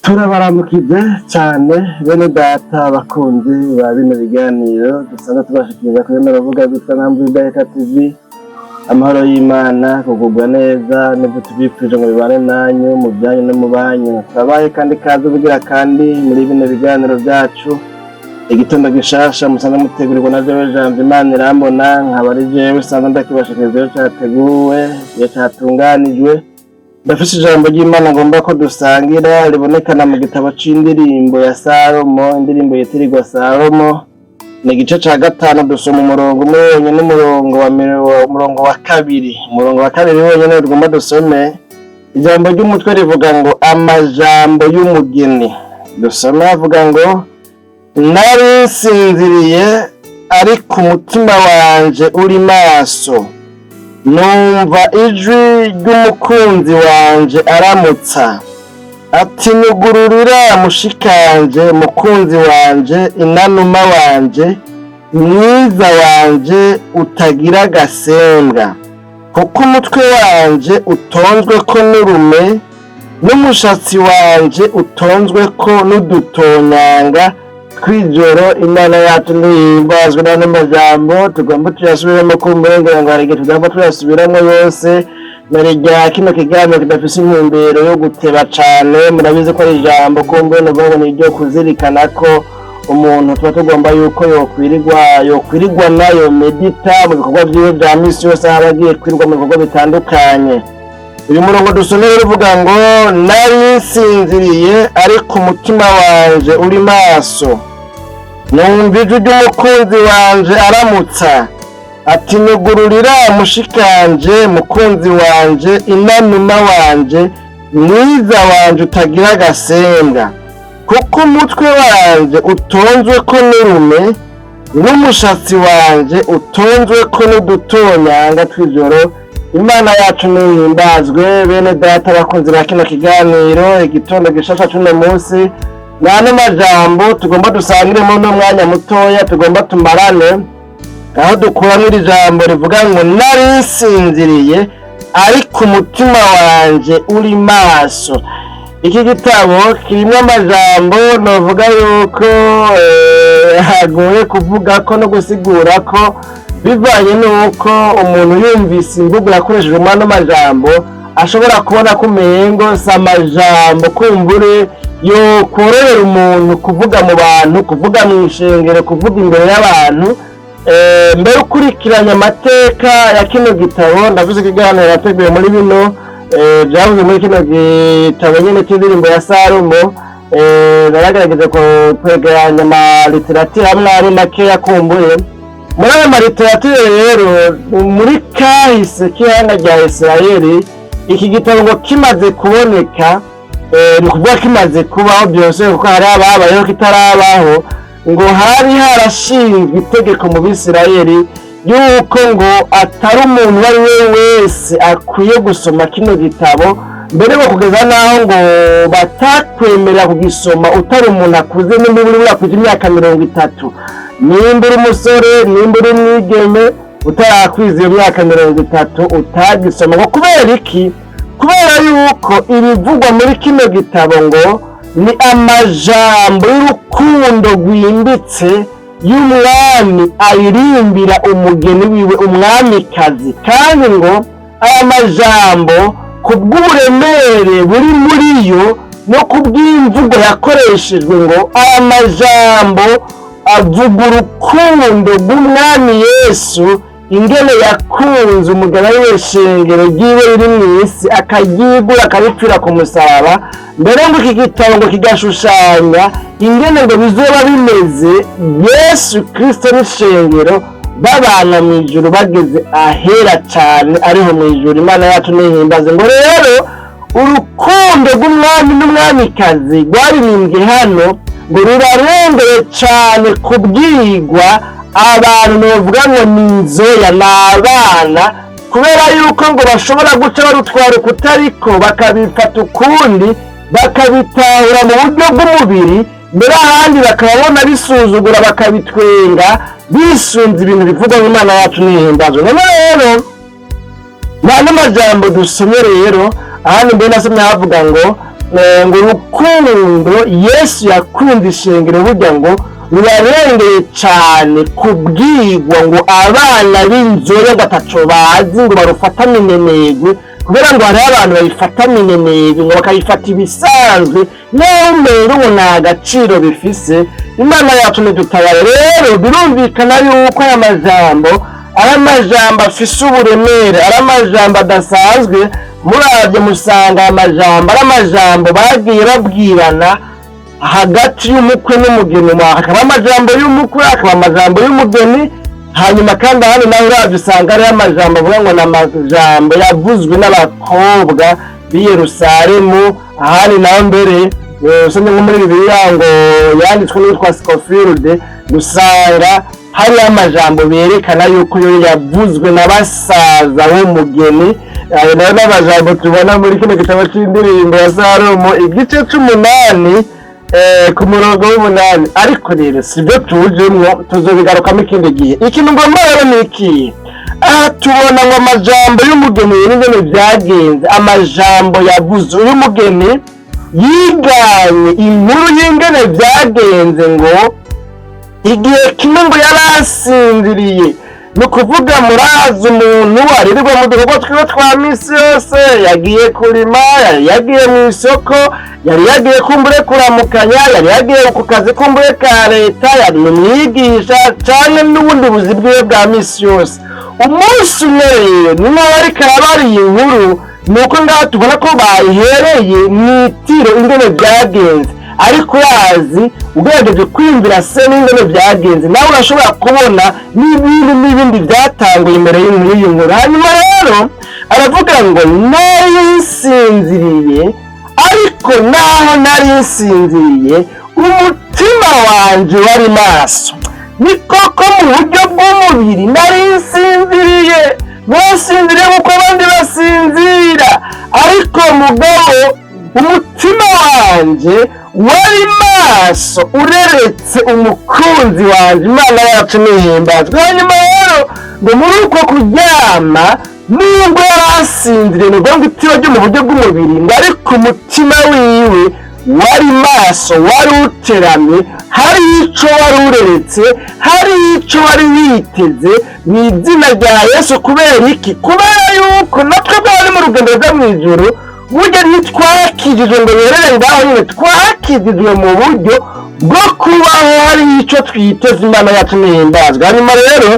Turabaramukije cyane bene data bakunzi ba bino biganiro dusanzwe tubashikiriza kuri runo rubuga rwitwa Ntamvu Idaheka TV. Amahoro y'Imana, kugubwa neza n'ibyo tubifurije ngo bibane nanyu mu byanyu no mu banyu. Turabaye kandi kaze ubugira kandi muri bino biganiro byacu, igitondo gishasha musanzwe mutegurirwa na jewe Jambo Imana irambona, nkaba ari jewe usanzwe ndakibashikiriza iyo categuwe, iyo catunganijwe. Ndafise ijambo ry'Imana ngomba ko dusangira, ribonekana mu gitabo c'indirimbo ya Salomo, indirimbo yitirirwa Salomo. Ni igice ca gatanu, dusoma umurongo umwe wenyene, umurongo wa kabiri. Umurongo wa kabiri wenyene tugomba dusome. Ijambo ry'umutwe rivuga ngo "Amajambo y'umugeni". Dusome, avuga ngo: "Nari nsinziriye, ariko umutima wanje uri maso. Numva ijwi ry'umukunzi wanje aramutsa, ati: 'Nyugururira mushikanje, mukunzi wanje, inanuma wanje, mwiza wanje utagira agasembwa, kuko umutwe wanje utonzweko n'urume, n'umushatsi wanje utonzweko n'udutonyanga tw'ijoro.'" Imana yacu ntihimbazwe. N'ano majambo tugomba tuyasubiremo kumbure, ngo hari igihe tugomba tuyasubiramo yose mbere rya kino kiganiro kidafise intumbero yo guteba cane. Murabizi ko ari ijambo kumbure novuga ngo ni iryo kuzirikana ko umuntu tuba tugomba yuko yokwirirwana yomedita mu bikorwa vyiwe vya misi yose, aho aba agiye kwirirwa mu bikorwa bitandukanye. Uyu murongo dusomera uvuga ngo: "Nari nsinziriye, ariko umutima wanje uri maso. Numva ijwi ry'umukunzi wanje aramutsa, ati: 'Nyugururira mushikanje, mukunzi wanje, inanuma wanje, mwiza wanje utagira agasembwa, kuko umutwe wanje utonzwe ko n'urume, n'umushatsi wanje utonzwe ko n'udutonyanga tw'ijoro.'" Imana yacu nihimbazwe. Bene data bakunzi ba kino kiganiro, igitondo gishasha c'uno munsi, n'ano majambo tugomba dusangiremo uno mwanya mutoya tugomba tumarane, aho dukuramo iri jambo rivuga ngo: "Nari nsinziriye, ariko umutima wanje uri maso." Iki gitabo kirimo amajambo novuga yuko hagoye kuvuga ko no gusigura ko, bivanye n'uko umuntu yumvise imvugo yakoreshejwe muri ano majambo, ashobora kubona ko umengo si amajambo kumbure yo korohera umuntu kuvuga mu bantu, kuvuga mu ishengero, kuvuga imbere y'abantu. Mbere ukurikiranye amateka ya kino gitabo, ndavuze ikiganiro yateguye muri bino byavuze muri kino gitabo nyine cy'indirimbo ya Salomo, naragerageza kwegeranya ama littérature amwe ari makeya akumbuye. Muri ayo ma littérature rero, muri kahise k'ihanga rya Isirayeli, iki gitabo ngo kimaze kuboneka, ni ukuvuga kimaze kubaho byose, kuko hari ababayeho kitarabaho, ngo hari harashinzwe itegeko mu Bisirayeli yuko ngo atari umuntu uwo ari we wese akwiye gusoma kino gitabo. Mbere ngo kugeza n'aho ngo batakwemerera kugisoma utari umuntu akuze, nimba uri urakuze imyaka 30, nimba uri umusore, nimba uri umwigeme utarakwiza iyo myaka 30, utagisoma. Ngo kubera iki? Kubera yuko ibivugwa muri kino gitabo ngo ni amajambo y'urukundo rwimbitse y'umwami ayirimbira umugeni wiwe, umwamikazi. Kandi ngo aya majambo, ku bw'uburemere buri muri yo no ku bw'imvugo yakoreshejwe, ngo aya majambo avuga urukundo rw'umwami Yesu, ingene yakunze umugabo we shengero ryiwe riri mu isi, akaryigura, akaripfira ku musaraba. Mbere ngo iki gitabo ngo kigashushanya ingene ngo bizoba bimeze Yesu Kristo n'ishengero babana mu ijuru, bageze ahera cyane, ariho mu ijuru. Imana yacu nihimbaze. Ngo rero urukundo rw'umwami n'umwamikazi rwaririmbwe hano ngo rurarengeye cyane kubwirwa abantu bavuga ngo ni inzoya, ni abana, kubera yuko ngo bashobora guca barutwara ukutariko, bakabifata ukundi, bakabitahura mu buryo bw'umubiri. Mbere ahandi bakababona bisuzugura, bakabitwenga, bisunze ibintu bivugwa. Imana yacu nihimbazwe. None rero nta n'amajambo dusomye rero ahandi, mbere nasomye havuga ngo ngo urukundo Yesu yakunze ishengero burya ngo rurarengeye cane kubwirwa ngo abana b'inzoya bataco bazi ngo barufata minenegwe, kubera ngo hariho abantu babifata minenegwe ngo bakabifata ibisanzwe, naho umengo ngo nta gaciro bifise. Imana yacu ntidutabare. Rero birumvikana yuko aya majambo ari amajambo afise uburemere, ari amajambo adasanzwe. Muravye musanga aya majambo ari amajambo bagiye babwirana hagati y'umukwe n'umugeni, hakaba amajambo y'umukwe, hakaba amajambo y'umugeni. Hanyuma kandi ahandi naho uravye usanga ariho amajambo avuga ngo ni amajambo yavuzwe n'abakobwa b'i Yerusalemu. Ahandi naho mbere, usomye nko muri Bibiliya ngo yanditswe n'uwitwa Scofield, usanga hariho amajambo berekana yuko yo yavuzwe na basaza b'umugeni. Ayo nayo n'amajambo tubona muri kino gitabo c'Indirimbo ya Salomo, igice c'umunani, ku murongo w'umunani. Ariko rero sibyo tujemwo, tuzobigarukamo ikindi gihe. Ikintu ngomba rero ni ikihe? Aha tubona ngo amajambo y'umugeni n'ingene vyagenze, amajambo yavuze uyu mugeni yiganye inkuru y'ingene vyagenze, ngo igihe kimwe ngo yari asinziriye. Ni ukuvuga, murazi umuntu aririrwa mu dukorwa twiwe twa misi yose, yagiye kurima, yari yagiye mu isoko, yari yagiye kumbure kuramukanya, yari yagiye ku kazi kumbure ka leta, yari umwigisha canke n'ubundi buzi bwiwe bwa misi yose. Umunsi umwe rero ni nkaho ariko arabara iyi nkuru, ni uko ngaho tubona ko bayihereye mw'itiro ingene vyagenze. Ariko urazi, ugerageje kwiyumvira se n'ingene vyagenze, nawe urashobora kubona n'ibindi n'ibindi vyatanguye imbere y'iyi nkuru. Hanyuma rero aravuga ngo nari nsinziriye, ariko naho nari nsinziriye umutima wanje wari maso. Ni koko mu buryo bw'umubiri nari nsinziriye, ntusinziriye nk'uko abandi basinzira, ariko mugabo umutima wanje wari maso ureretse umukunzi wanje. Imana yacu nihimbazwe. Hanyuma rero ngo muri uko kuryama, nubwo yari asinziriye, ni ukuvuga ngo itiro ryo mu buryo bw'umubiri, ngo ariko umutima wiwe wari maso, wari uteramye, hari ico wari ureretse, hari ico wari witeze mu izina rya Yesu. Kubera iki? Kubera yuko natwe bwari mu rugendo rwo mw'ijuru, burya ntitwakijijwe ngo berere ngaho nyine, twakijijwe mu buryo bwo kubaho hari ico twiteze. Imana yacu nihimbazwa. Hanyuma rero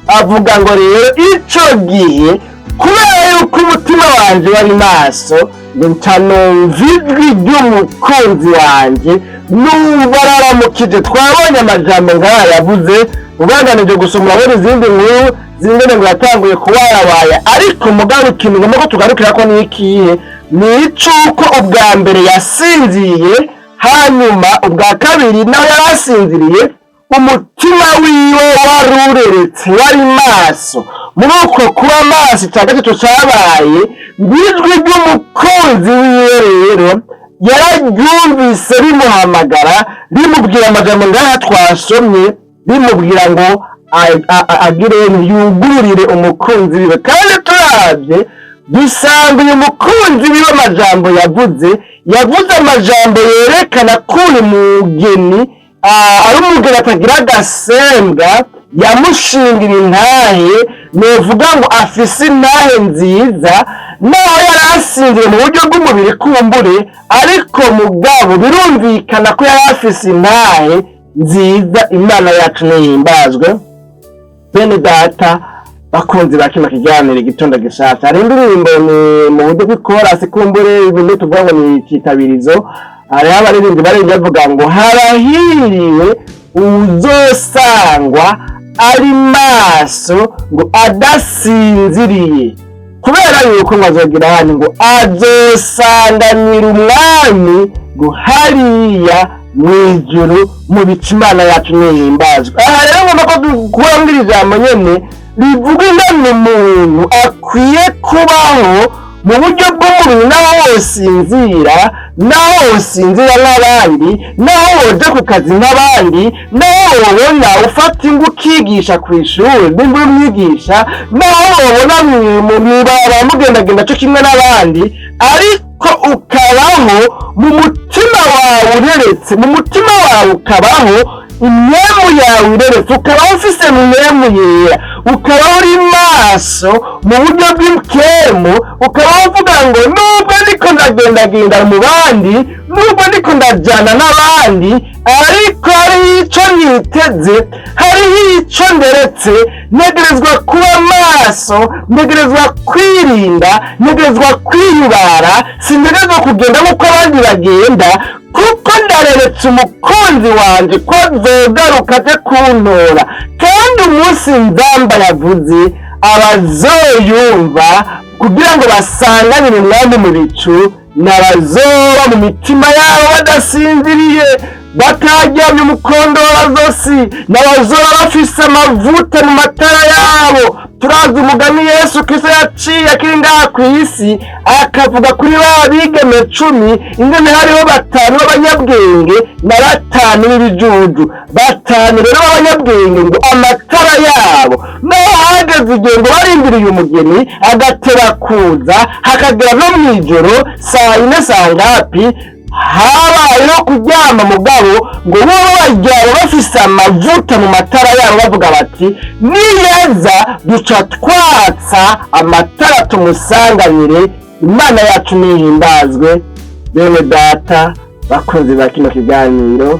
avuga ngo rero ico gihe, kubera yuko umutima wanje wari maso, nca numva ijwi ry'umukunzi wanje, numva araramukije. Twabonye amajambo nk'aya yavuze. Ubandanije gusoma urabona izindi nkuru zingene ngo yatanguye kuwayabaya. Ariko mugabo ikintu ngomba ko tugarukira ko ni ikihe? Ni icuko ubwa mbere yasinziriye, hanyuma ubwa kabiri nawe yari asinziriye, umutima wiwe wari ureretse, wari maso. Muri uko kuba maso, icya gatatu cyabaye ngo ijwi ry'umukunzi wiwe rero yararyumvise rimuhamagara, rimubwira amajambo ngaha twasomye, rimubwira ngo agire yugururire umukunzi wiwe. Kandi turabye dusanga uyu mukunzi wiwe amajambo yavuze, yavuze amajambo yerekana ko uyu mugeni ari umugeni atagira agasembwa, yamushingira intahe, novuga ngo afise intahe nziza. Naho yari asinziriye mu buryo bw'umubiri kumbure, ariko mugabo birumvikana ko yari afise intahe nziza. Imana yacu nihimbazwe. Bene data bakunzi ba kino kiganiro Igitondo Gishasha, hari indirimbo ni mu buryo bw'ikorasi kumbure, ibintu tuvuga ngo ni icitabirizo. Hariho abaririmbyi baririmbye bavuga ngo harahiriwe uzosangwa ari maso ngo adasinziriye, kubera yuko ngo azogira hano ngo azosanganira umwami ngo hariya mw'ijuru mu bicu. Imana yacu nihimbazwe. Aha rero ngomba ko dukura muri iri jambo nyene rivuga ingene umuntu akwiye kubaho mu buryo bw'umubiri, naho wosinzira, naho wosinzira nk'abandi, naho woja ku kazi nk'abandi, naho wobona ufata ingwa ukigisha ku ishuri nimba uri umwigisha, naho wobona mw'ibarabara mugendagenda co kimwe n'abandi, ariko Ariko ukabaho mu mutima wawe ureretse, mu mutima wawe ukabaho impwemu yawe ireretse, ukabaho ufise mpwemu yera, ukabaho uri maso mu buryo bw'impwemu, ukabaho uvuga ngo nubwo ndiko ndagendagenda mu bandi, nubwo ndiko ndajana n'abandi, ariko hariho ico niteze, hariho ico nderetse. Ntegerezwa kuba maso, ntegerezwa kwirinda, ntegerezwa kwiyubara, sintegerezwa kugenda nk'uko abandi bagenda, kuko ndareretse umukunzi wanje ko azogaruka aje kuntora. Kandi umunsi nzamba yavuze, abazoyumva kugira ngo basanganire umwami mu bicu n'abazoba mu mitima yabo badasinziriye, bataryamye umukondora-zosi, n'abazoba bafise amavuta mu matara yabo. Turazi umugani Yesu Kristo yaciye akiri ngaha ku isi, akavuga kuri ba bigeme 10, ingene hariho batanu b'abanyabwenge na batanu b'ibijuju. Batanu rero b'abanyabwenge ngo amatara yabo naho hageze igihe ngo barindiriye umugeni agatera kuza, hakagera no mw'ijoro saa 4 saa ngapi, habayeho kuryama, mugabo ngo bo baryama bafise amavuta mu matara yabo, bavuga bati niyaza duca twatsa amatara tumusanganire. Imana yacu nihimbazwe. Bene data bakunzi ba kino kiganiro,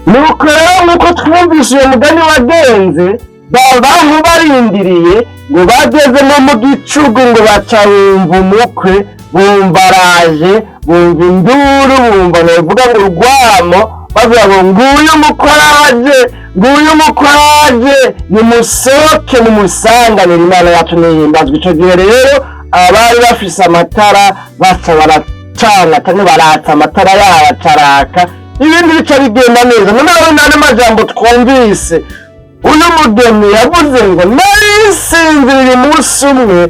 nuko rero nk'uko twumvise uwo mugani wagenze, babaho barindiriye ngo bageze no mu gicugu, ngo baca bumva umukwe, bumva araje, bumva induru, bumva bavuga ngo urwamo, bavuga ngo nguyu umukwe araje, nguyu umukwe araje, nimusohoke mumusanganire. Imana yacu nihimbazwe. Ico gihe rero abari bafise amatara baca baracana canke baratsa amatara yabo, acaraka, ibindi bica bigenda neza. Noneho n'andi majambo twumvise, uyu mugeni yavuze ngo narisinziriye umunsi umwe,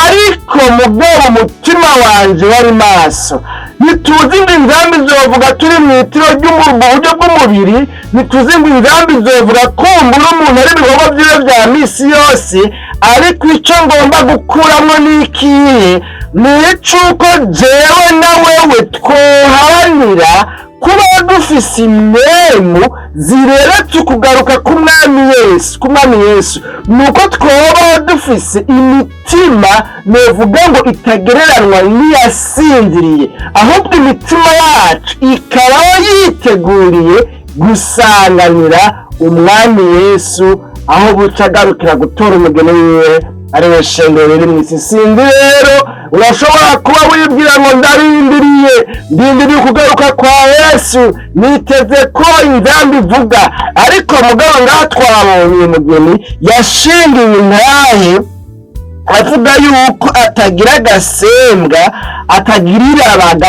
ariko mugabo umutima wanje wari maso. Ntituzi ngo inzambi zovuga turi mu itiro mu buryo bw'umubiri, ntituzi ngo inzambi zovuga kumbura umuntu ari ibikorwa byiwe bya misi yose, ariko icyo ngomba gukuramo ni ikihe? Ni icuko jewe na wewe twoharanira kuba dufise impwemu zireretse ukugaruka k'umwami Yesu, k'umwami Yesu. Ni uko twoba dufise imitima novuga ngo itagereranwa n'iyasinziriye, ahubwo imitima yacu ikaba yiteguriye gusanganira umwami Yesu aho buca agarukira gutora umugeni wiwe, ari we shengero riri mu isi. Sinzi rero, urashobora kuba wibwira ngo ndarindiriye, ndindiriye ukugaruka kwa Yesu, niteze ko inzambi ivuga, ariko mugabo ngaha twabonye uyu mugeni yashingiwe intahe avuga yuko atagira agasembwa, atagira irabaga,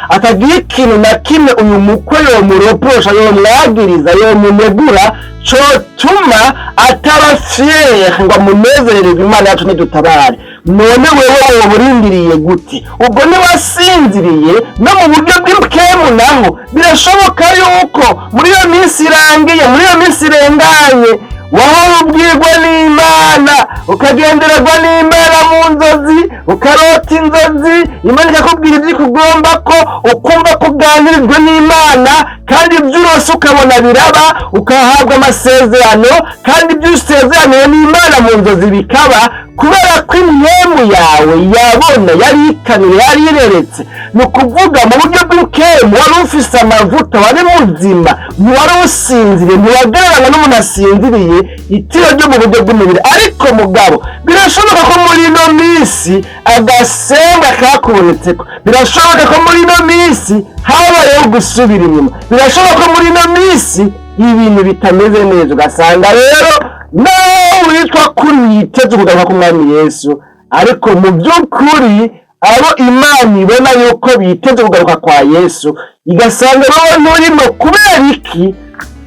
atagira ikintu na kimwe uyu mukwe yomuroposha, yomwagiriza, yomunegura, cotuma ataba fier ngo amunezerererwe. Imana yacu nidutabare. None wewe woba urindiriye gute? Ubwo ntiwasinziriye no mu buryo bw'impwemu? Naho birashoboka yuko muri iyo minsi irangiye, muri iyo minsi irenganye, wahora ubwirwa n'Imana, ukagendererwa n'Imana mu nzozi, ukarota inzozi, Imana ikakubwira ibyo ikugomba, ko ukumva ko uganirijwe n'Imana, kandi ibyo urose ukabona biraba, ukahabwa amasezerano, kandi ibyo usezeraniwe n'Imana mu nzozi bikaba, kubera ko impwemu yawe yabona, yari ikanuye, yari ireretse. Ni ukuvuga mu buryo bw'impwemu wari ufise amavuta, wari muzima, ntiwari usinziriye, ntiwagereranywa n'umuntu asinziriye itiro ryo mu buryo bw'umubiri. Ariko mugabo birashoboka ko muri ino minsi agasenga kakubonetseko, birashoboka ko muri ino minsi habayeho gusubira inyuma, birashoboka ko muri ino minsi ibintu bitameze neza, ugasanga rero nawe witwa kuri witeze ukugaruka k'umwami Yesu, ariko mu by'ukuri abo Imana ibona yuko biteze kugaruka kwa Yesu, igasanga wowe nturimo. Kubera iki?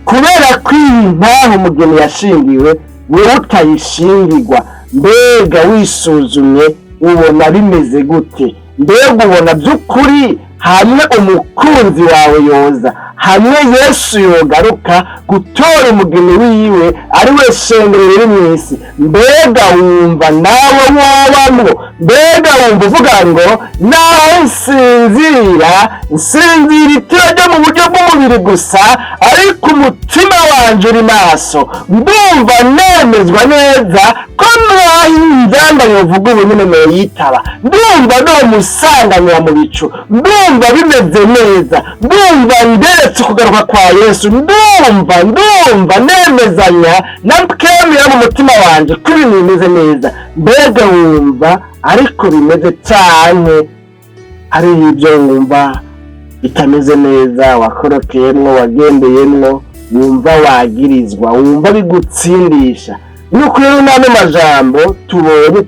Kubera ko iyi ntaho umugeni yashingiwe wowe utayishingirwa. Mbega wisuzumye ubona bimeze gute? Mbega ubona by'ukuri hamwe umukunzi wawe yoza, hamwe Yesu yogaruka gutora umugeni wiwe, ari we shengero riri mu isi, mbega wumva nawe wobamwo? Mbega wumva uvuga ngo naho nsinzira, nsinzira itiro ryo mu buryo bw'umubiri gusa, ariko umutima wanje uri maso, ndumva nemezwa neza ko naho inzamba yovuga ubu nyine noyitaba, ndumva nomusanganira mu bicu, ndumva bimeze neza, ndumva nderetse ukugaruka kwa Yesu, ndumva nemezanya na kemera mu mutima wanje ko ibintu bimeze neza. Mbega wumva ariko bimeze canke hari ibyo wumva bitameze neza, wakorokeyemwo, wagendeyemwo, wumva wagirizwa, wumva bigutsindisha? Nuko rero n'ano majambo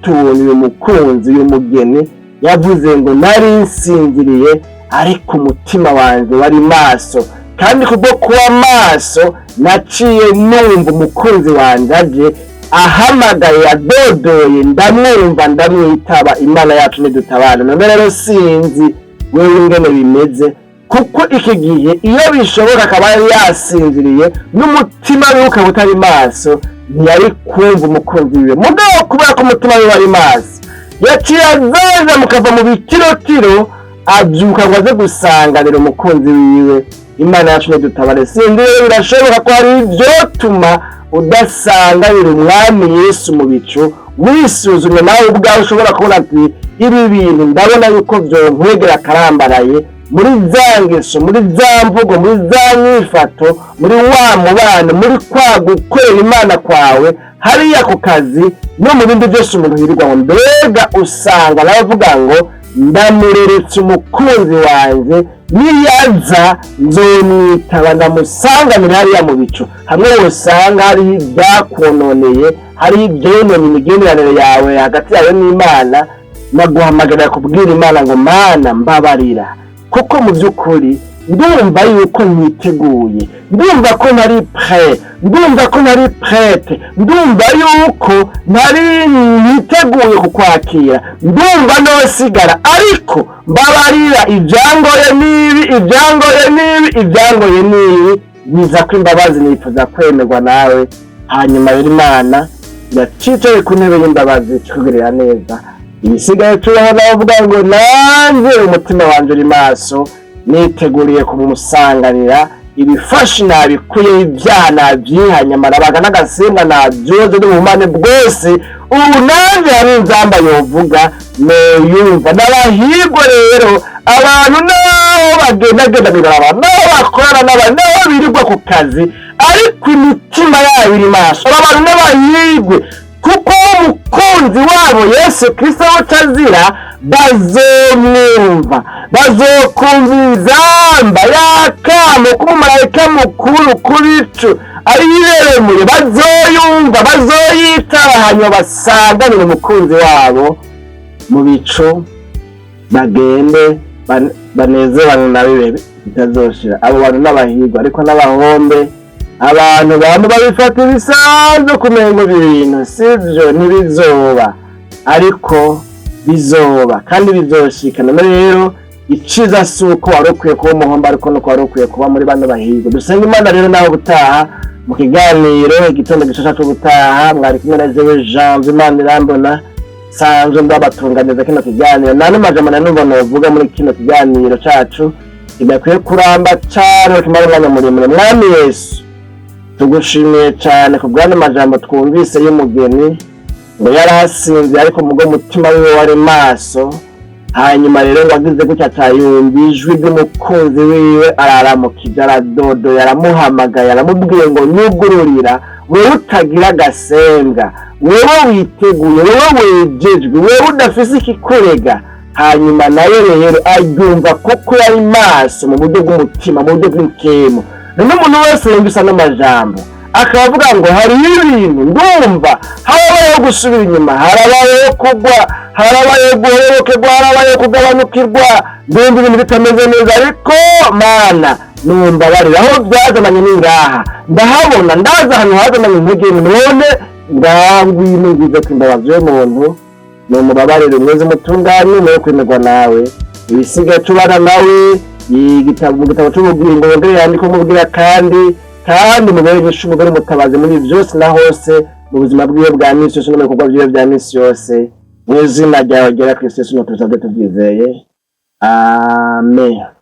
tubonye uyu mukunzi, uyu mugeni yavuze ngo nari nsinziriye, ariko umutima wanjye wari maso, kandi kubwo kuba maso naciye numva umukunzi wanjye aje ahamagaye, adodoye, ndamwumva, ndamwitaba. Imana yacu nidutabane. None rero sinzi wewe ingene bimeze, kuko iki gihe iyo bishoboka akaba yari yasinziriye n'umutima wiwe ukaba utari maso, ntiyari kumva umukunzi wiwe. Mugabo kubera ko umutima wiwe ari maso, yaciye azaza mukava mu bitirotiro, abyuka ngo aze gusanganira umukunzi wiwe. Imana yacu nidutabare. Sinzi rero, birashoboka ko hari ivyotuma udasanganira umwami Yesu mu bicu. Wisuzumye nawe ubwawe, ushobora kubona ati ibi bintu ndabona yuko vyonkwegera akarambaraye muri za ngeso, muri za mvugo, muri za nyifato, muri wa mubano, muri kwa gukorera Imana kwawe hariya ku kazi no mu bindi byose umuntu yirirwa ngo. Mbega usanga nawe avuga ngo ndamureretse umukunzi wanjye, niyaza nzomwitaba, ndamusanganira hariya mu bicu? Hamwe usanga hariho ibyakononeye, hariho ibyononye imigenderanire yawe hagati yawe n'Imana, naguhamagarira kubwira Imana ngo Mana, mbabarira, kuko mu by'ukuri ndumva yuko ntiteguye, ndumva ko ntari prêt, ndumva ko ntari prête, ndumva yuko ntari niteguye kukwakira, ndumva nosigara, ariko mbabarira, ibyangoye nibi, ibyangoye nibi, ibyangoye nibi, niza ko imbabazi, nifuza kwemerwa nawe. Hanyuma rero Imana iracicaye ku ntebe y'imbabazi, ikikugirira neza. Ibisigaye tubaho nawe uvuga ngo nanjye umutima wanjye uri maso, niteguriye kumusanganira, ibifashi nabikuye, ibyaha nabyihanye, amarabaga n'agasimba nabyoze n'ubuhumane bwose, ubu nanjye hari inzamba yovuga noyumva. N'abahirwa rero abantu naho bagendagenda mw'ibarabara, naho bakorana n'abantu, naho birirwa ku kazi, ariko imitima yabo iri maso. Aba bantu n'abahirwe, kuko umukunzi wabo Yesu Kristo utazira bazomwumva, bazokumva inzamba y'akamo k'umumarayika mukuru ku bicu ariyireremuye, bazoyumva, bazoyitaba, hanyuma basanganire umukunzi wabo mu bicu, bagende banezerane na bibe bitazoshira. Abo bantu n'abahirwa, ariko n'abahombe abantu bamwe babifata ibisanzwe, kumengo ibintu sivyo, ntibizoba, ariko bizoba kandi bizoshika. None rero iciza si uko wari ukwiye kuba umuhombo, ariko nuko wari ukwiye kuba muri bano bahirwa. Dusenga Imana rero nawe ubutaha mu kiganiro Igitondo Gishasha c'ubutaha. Mwari kumwe na jewe Janvier Imana irambona, sanzwe ndabatunganiza kino kiganiro. Nta n'amajambo nanumva novuga muri kino kiganiro cacu kidakwiye kuramba cane, kimara umwanya muremure. Mwami Yesu, tugushimiye cane ku bw'ano majambo twumvise y'umugeni, ngo yari asinze ariko mugo mutima wiwe wari maso. Hanyuma rero ngo agize gutya atayumva ijwi ry'umukunzi wiwe, araramukije, aradodoye, aramuhamagaye, aramubwiye ngo nyugururira, wewe utagira agasembwa, wewe witeguye, wewe wejejwe, wewe udafise ikikurega. Hanyuma nawe rero aryumva kuko yari maso mu buryo bw'umutima, mu buryo bw'inkemo. None umuntu wese yumvise ano majambo akaba avuga ngo hariho ibintu ndumva harabayeho gusubira inyuma, harabayeho kugwa, harabayeho guherekerwa, harabayeho kugabanukirwa, ndumva ibintu bitameze neza, ariko Mana numva barira aho byazananye ni ngaha, ndahabona, ndaza ahantu hazananye intege, none ngwino ngize ko imbabazi y'umuntu ni umubabarire, umweze, umutunganye niwe kwemerwa nawe. Ibisigaye tubana nawe igitabo mu gitabo cy'ubugingo, wongere yandike umubwira, kandi mubere inyishu, umugore umutabazi muri byose na hose, mu buzima bwiwe bwa misi yose no mu bikorwa byiwe bya misi yose. Mu izina ryawe ryera Kristo Yesu tubisabye tubyizeye, amen.